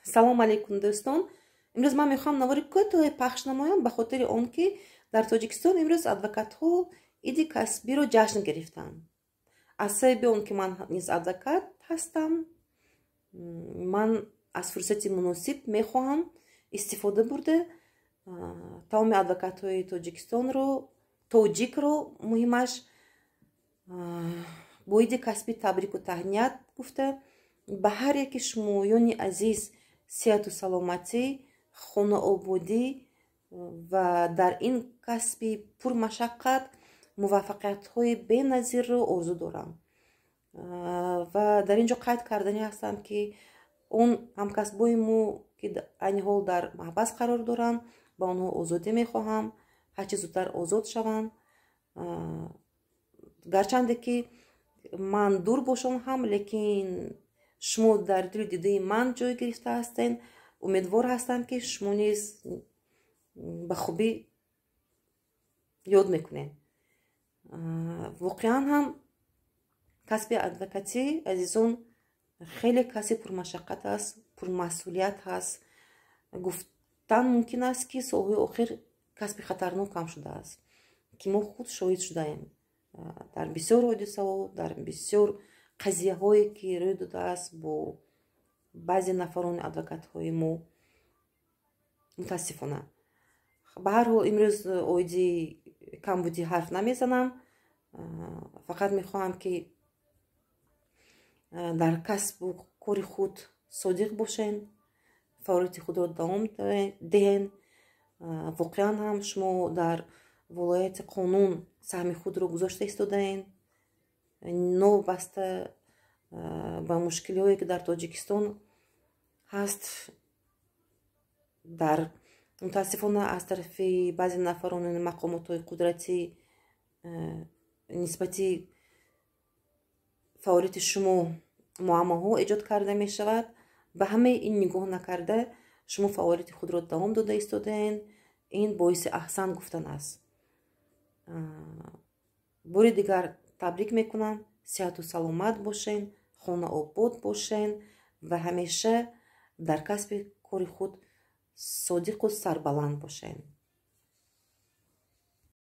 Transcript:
Салом алейкум, дӯстон! Имрӯз ман мехоҳам навори кӯтоҳе пахш намоям, ба хотири он ки дар Тоҷикистон имрӯз адвокатҳо иди касбиро ҷашн гирифтанд. Аз сабаби он ки ман низ адвокат ҳастам, ман аз фурсати муносиб мехоҳам истифода бурда, тамоми адвокатҳои Тоҷикистонро, тоҷикро, муҳимаш, бо иди касбӣ табрику таҳният гуфта, ба ҳар яки шумоёни азиз сиҳату саломатӣ, хонаободӣ ва дар ин касби пурмашаққат муваффақиятҳои беназирро орзу дорам. Ва дар ин ҷо қайд карданӣ ҳастам, ки он ҳамкасбои мо, ки айни ҳол дар маҳбас қарор доранд, ба онҳо озодӣ мехоҳам, ҳарчи зудтар озод шаванд. Гарчанде ки ман дур бошам ҳам, лекин шумо дар дилу дидаи ман ҷой гирифта ҳастед. Умедвор ҳастам, ки шумо низ ба хубӣ ёд мекунед. Воқеан ҳам касби адвокатӣ, азизон, хеле касби пурмашаққат аст, пурмасъулият ҳаст. Гуфтан мумкин аст, ки солҳои охир касби хатарнок ҳам шудааст, ки мо худ шоҳид шудаем дар бисёр ҳодисаҳо, дар бисёр қазияҳое, ки рӯй додааст бо баъзе нафарони адвокатҳои мо, мутаассифона. Ба ҳар ҳол, имрӯз оиди камбудӣ ҳарф намезанам, фақат мехоҳам, ки дар касбу кори худ содиқ бошен, фаъолияти худро давом диҳен. Воқеан ҳам шумо дар волояти қонун саҳми худро гузошта истодаен. Новобаста ба мушкилиҳое, ки дар Тоҷикистон ҳаст, дар мутаассифона аз тарафи баъзе нафарони мақомотҳои қудратӣ нисбати фаъолияти шумо муаммоҳо эҷод карда мешавад, ба ҳамаи ин нигоҳ накарда, шумо фаъолияти худро давом дода истодаен. Ин боиси аҳсан гуфтан аст. Бори дигар табрик мекунам. Сиҳату саломат бошен, хонаобод бошен ва ҳамеша дар касби кори худ содиқу сарбаланд бошен.